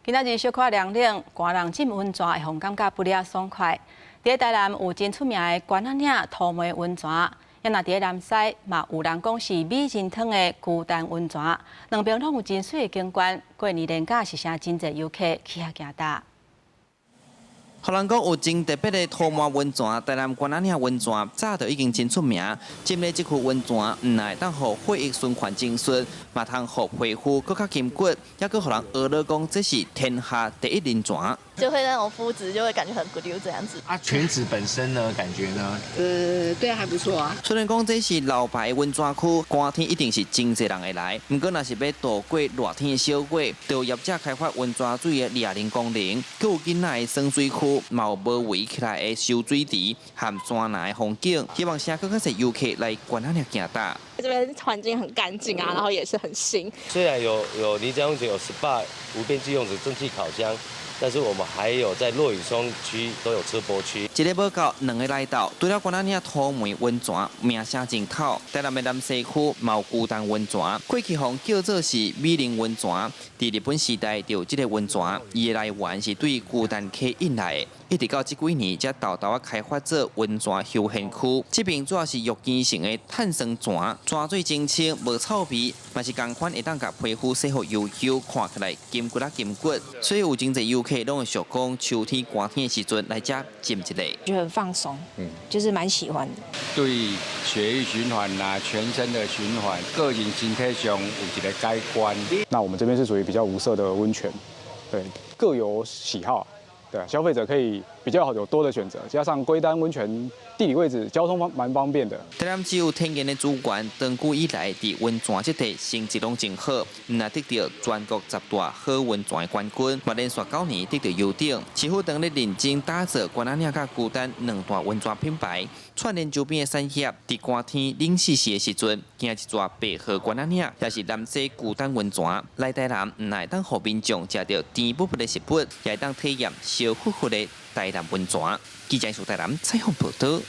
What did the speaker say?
今仔日小可涼冷，寒人浸溫泉會予人感覺不了爽快。佇台南有真出名的關仔嶺塗梅溫泉，也若佇南勢嘛有人講是美仁湯的龜丹溫泉，兩邊攏有真媠的景觀。過年連假是誠真濟遊客去遐行踏。予人講有真特別的塗麻溫泉，台南關仔嶺溫泉早就已經真出名。浸咧這區溫泉，毋但會當予血液循環真順，嘛通予皮膚閣較筋骨，猶閣予人學咧講這是天下第一靈泉。就會那種膚質就會感覺很骨溜這樣子。啊，泉子本身呢，感覺呢？對啊，還不錯啊。雖然講這是老牌溫泉區，寒天一定是真濟人會來。毋過，若是欲度過熱天的小月，就有業者開發溫泉水的掠人功能，閣有囡仔的耍水區，嘛有無圍起來的游水池和山林的風景，希望閣較濟遊客來關仔嶺行踏。這邊環境很乾淨啊，然後也是很新。雖然有泥漿溫泉、有 SPA、無邊際泳池、蒸汽烤箱。但是我們還有在落羽松區都有車泊區。一个無夠，兩個來鬥，除了關仔嶺塗梅溫泉名聲真透，台南的南勢區嘛有龜丹溫泉，過去予人叫做是美人溫泉。佇日本時代就有這個溫泉，伊的來源是對龜丹溪引來的，一直到這幾年才沓沓仔開發做溫泉休閒區。這邊主要是浴池型的碳酸泉，泉水清清，無臭味，嘛是仝款會當共皮膚洗予油油，看起來筋骨仔筋骨。所以有真濟遊客攏會俗講，秋天寒天的時陣來遮浸一下，就很放鬆，就是蠻喜歡的。對血液循環啊，全身的循環，個人身體上有一個改觀。那我們這邊是屬於比較無色的溫泉，對，各有喜好，對，消費者可以比較好有多的選擇，加上龜丹溫泉地理位置、交通方蠻方便的。台南只有天然的資源，長久以來佇溫泉這塊成績攏真好，毋但得著全國十大好溫泉的冠軍，嘛連續9年得著優等。市府當咧認真打造關仔嶺佮龜丹兩大溫泉品牌，串聯周邊的產業。佇寒天冷絲絲的時陣，行一逝白河關仔嶺，抑是南勢龜丹溫泉，來台南毋但會當予民眾食著甜噗噗的食物，也會當體驗燒呼呼的台南溫泉。記者蘇台南採訪報導。